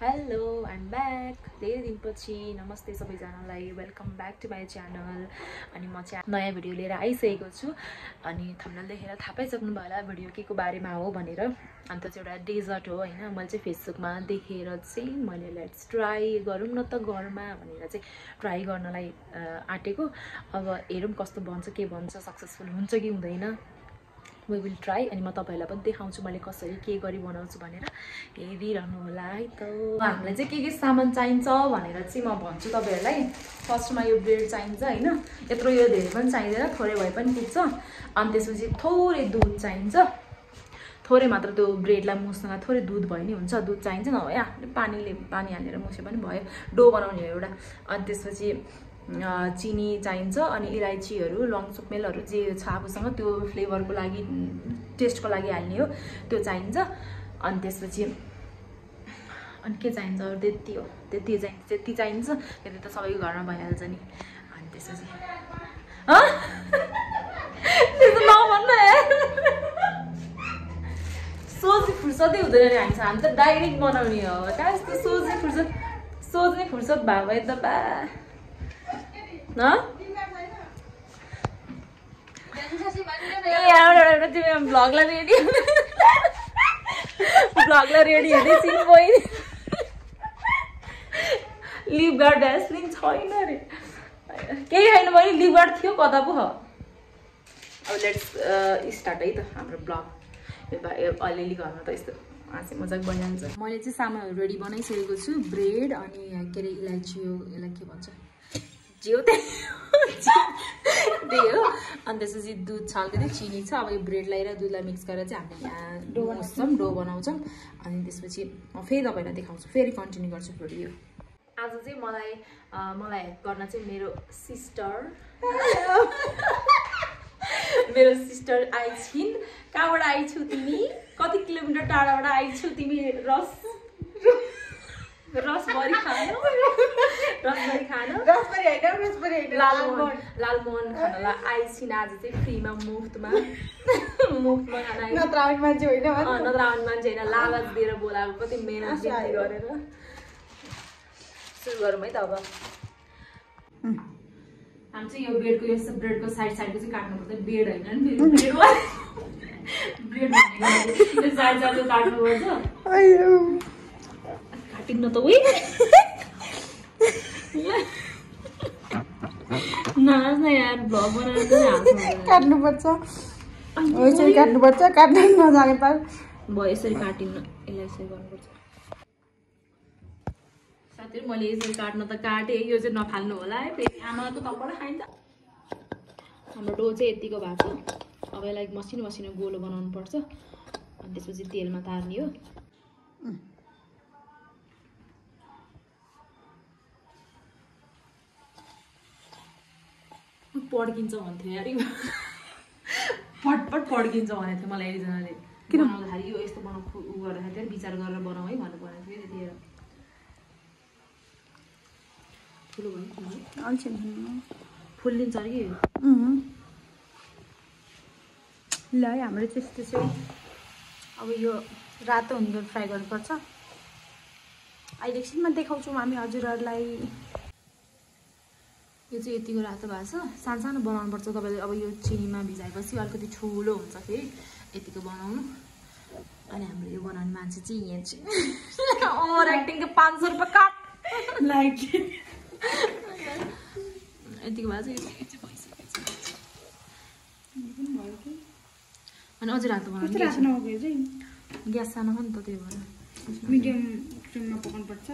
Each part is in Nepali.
हेलो आइम ब्याक धेरै दिनपछि नमस्ते सबैजनालाई welcome back to my channel अनि म चाहिँ नयाँ भिडियो लिएर आइसकेको छु अनि थम्बनेल देखेर थाहा पाइसक्नुभयो होला भिडियो के को बारेमा हो भनेर अनि त्यो चाहिँ एउटा डेजर्ट हो हैन मैले चाहिँ फेसबुकमा देखेर चाहिँ मैले लेट्स ट्राई गरौँ न त घरमा भनेर चाहिँ ट्राई गर्नलाई आँटेको अब हेरौँ कस्तो बन्छ के बन्छ सक्सेसफुल हुन्छ कि हुँदैन वी विल ट्राई अनि म तपाईहरुलाई पनि देखाउँछु मैले कसरी के गरी बनाउँछु भनेर हेरिरहनु होला है त हामीलाई चाहिँ के सामान चाहिन्छ भनेर चाहिँ म भन्छु तपाईहरुलाई फर्स्टमा यो ब्रेड चाहिन्छ हैन यत्रो यो धेरै पनि चाहिँदैन थोरै भए पनि पुग्छ अनि त्यसपछि थोरै दुध चाहिन्छ थोरै मात्र त्यो ब्रेडलाई मुस्नलाई थोरै दुध भयो नि हुन्छ दुध चाहिन्छ नभए आफूले पानी हालेर मुसे पनि भयो डो बनाउने हो एउटा अनि त्यसपछि चिनी चाहिन्छ अनि इलायचीहरु लङ सुकमेलहरु जे छ आफूसँग त्यो फ्लेभरको लागि टेस्टको लागि हाल्ने हो त्यो चाहिन्छ अनि त्यसपछि अनि के चाहिन्छ त्यति हो त्यति चाहिन्छ त्यति त सबैको घरमा भइहाल्छ नि अनि त्यसपछि त्यस्तो नभन्न सोच्ने फुर्सदै हुँदैन नि हामी त डाइरेक्ट बनाउने हो कहाँ यस्तो सोच्ने फुर्सद भए त बा न ब्लगलाई रेडी हुँदै सिन भयो लिभ गार्ड ड्यास्लिङ छैन रे केही छैन भने लिभ गार्ड थियो कता पो हो अब लेट्स स्टार्ट है त हाम्रो ब्लग अलिअलि घरमा त यस्तो हाँसी मजाक बनिहाल्छ मैले चाहिँ सामानहरू रेडी बनाइसकेको छु ब्रेड अनि के अरे इलायची हो यसलाई के भन्छ जियो त्यही हो अनि त्यसपछि दुध छ अलिकति चिनी छ अब यो ब्रेडलाई र दुधलाई मिक्स गरेर चाहिँ हामीले यहाँ डो बनाउँछौँ अनि त्यसपछि म फेरि तपाईँलाई देखाउँछु फेरि कन्टिन्यू गर्छु भिडियो आज चाहिँ मलाई हेल्प गर्न चाहिँ मेरो सिस्टर आइछिन् कहाँबाट आइछौ तिमी कति किलोमिटर टाढाबाट आइछौ तिमी रसबरी खान लालमोहन खानलाई आइछिन् आज चाहिँ फ्रीमा मुफ्तमा खाना नत्र आउने मान्छे होइन लालच दिएर बोलाएको कति मेहनत गरेर सुरु गरौँ है त अब हामी चाहिँ यो ब्रेडको साइडको चाहिँ काट्नुपर्छ ब्रेड होइन नि ब्रेड भनेको साइडको काट्नुपर्छ काटिन्न त उही नाच्न यार भ्लग बनाएर काट्नुपर्छ यसरी काट्नुपर्छ काट्न नजाने पाल भयो यसरी काटिन्न यसलाई यसरी गर्नुपर्छ साथीहरु मैले यसरी काट्न त काटेँ यो चाहिँ नफाल्नु होला है फेरि आमाको तलबाट खाइन्छ हाम्रो डो चाहिँ यतिको भएको छ अब यसलाई मसिनो गोलो बनाउनु पर्छ अनि त्यसपछि तेलमा तार्ने हो पड्किन्छ भन्थ्यो यार फटफट पड्किन्छ भनेको थियो मलाई एकजनाले बनाउँदाखेरि यो यस्तो बनाउ उ गर्दाखेरि विचार गरेर बनाऊ है भन्नु भनेको थियो त्यतिखेर ठुलो भयो फुल्लिन्छ अरे कि ल है हाम्रो त्यस्तो चाहिँ अब यो रातो हुँदो फ्राई गर्नुपर्छ अहिले एकछिनमा देखाउँछौँ हामी हजुरहरूलाई यो चाहिँ यतिको रातो भएको छ सानो बनाउनुपर्छ तपाईँले अब यो चिनीमा भिजाएपछि अलिकति ठुलो हुन्छ फेरि यतिको बनाउनु अनि हाम्रो यो बनाउने मान्छे चाहिँ यहाँ चाहिँ ओभर एक्टिङको 500 रुपियाँ काट लाइक यतिको भएको चाहिँ भइसकेको छ अनि अझै रातो बनाउनु ग्यास सानो हो नि त त्यही भएर मिडियम फ्लेममा पकाउनुपर्छ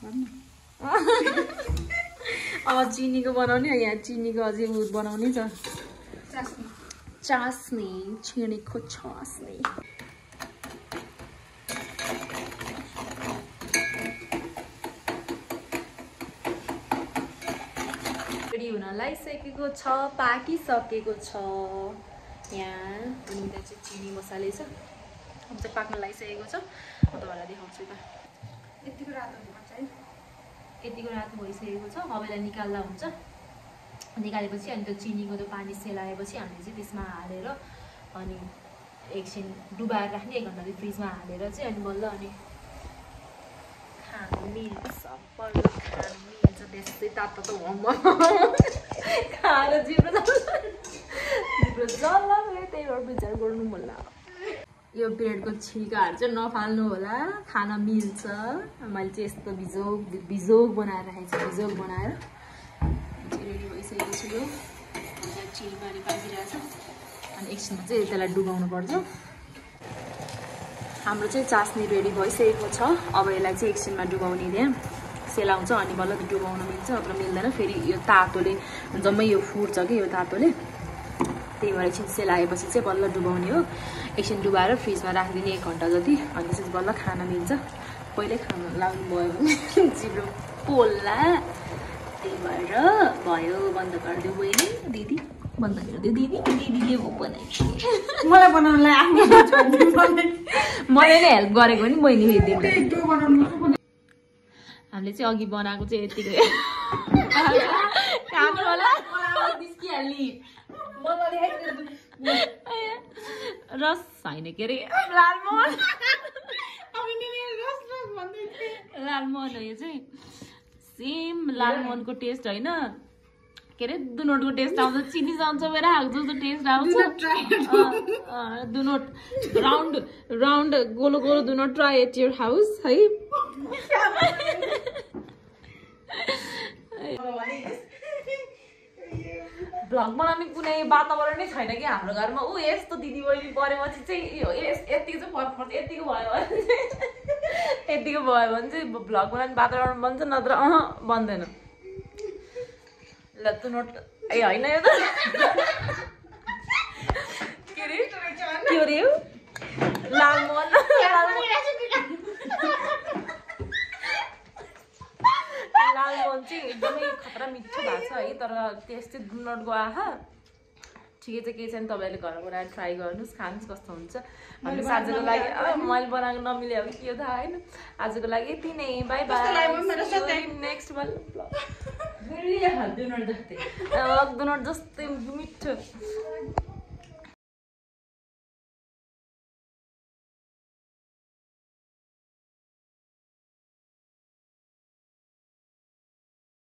घरमा अब चिनीको बनाउने यहाँ चिनीको अझै उ बनाउने छ चास्नी चिनीको चास्नी रेडी हुन लागिसकेको छ पाकिसकेको छ यहाँ अनि त्यहाँ चाहिँ चिनी मसाले छ अब चाहिँ पाक्न लागिसकेको छ म तपाईँहरूलाई देखाउँछु त यतिको रातो हुनुपर्छ है यतिको रातो भइसकेको छ अब यसलाई निकाल्दा हुन्छ निकालेपछि अनि त्यो चिनीको त्यो पानी सेलाएपछि हामीले चाहिँ त्यसमा हालेर अनि एकछिन डुबाएर राख्ने 1 घन्टा फ्रिजमा हालेर चाहिँ अनि बल्ल अनि खानु मिल्छ बल्ल खानु मिल्छ त्यस्तै तातो त खाएर जिब्रो जल्ला त्यही भएर विचार गर्नु मन लाग्यो यो ब्रेडको छिल्काहरू चाहिँ नफाल्नु होला खान मिल्छ मैले चाहिँ यस्तो बिजोग बनाएर राखेको छु बिजोग बनाएर रेडी भइसकेको छु यो चिलबारी पाकिरहेछ अनि एकछिनमा चाहिँ त्यसलाई डुबाउनु पर्छ हाम्रो चाहिँ चास्नी रेडी भइसकेको छ अब यसलाई चाहिँ एकछिनमा डुबाउने त्यहाँ सेलाउँछ अनि बल्ल डुबाउन मिल्छ अब मिल्दैन फेरि यो तातोले जम्मै यो फुट्छ कि यो तातोले त्यही भएर एकछिन सेलाएपछि चाहिँ बल्ल डुबाउने हो एकछिन डुबाएर फ्रिजमा राखिदिने 1 घन्टा जति अनि त्यसपछि बल्ल खान मिल्छ पहिल्यै खान लाग्नु भयो भने जिब्रो पोल्ला त्यही भएर भयो बन्द गरिदियो बहिनी दिदी बन्द गरिदियो दिदीले बनाइदियो मलाई बनाउनलाई आफ्नो मैले नै हेल्प गरेको नि बहिनी हामीले चाहिँ अघि बनाएको चाहिँ यतिको खानु होला रस होइन के अरे लालमोहन लालमोहन हो यो चाहिँ सेम लालमोहनको टेस्ट होइन के अरे दुनोटको टेस्ट आउँछ चिनी चम्चमेर आएको जस्तो टेस्ट आउँछ दुनोट राउन्ड गोलो गोलो दुनोट ट्राई एट योर हाउस है भ्लग बनाउने कुनै वातावरण नै छैन कि हाम्रो घरमा ऊ यस्तो दिदी बहिनी परेपछि चाहिँ यतिको चाहिँ फरक पर्छ यतिको भयो भने चाहिँ भ्लग बनाउने वातावरण बन्छ नत्र बन्दैन ल दुनोट ए होइन यो त के अरे लालमोहन लालमोहन चाहिँ एकदमै खतरा मिठो भएको छ है तर टेस्ट चाहिँ दुनोटको आहा ठिकै चाहिँ केही छैन तपाईँहरूले घरमा बनाएर ट्राई गर्नुहोस् खानुहोस् कस्तो हुन्छ अनि आजको लागि मैले बनाएको नमिल्यो भने के थाहा होइन आजको लागि यति नै बाई बाई नेक्स्ट दुनोट जस्तै मिठो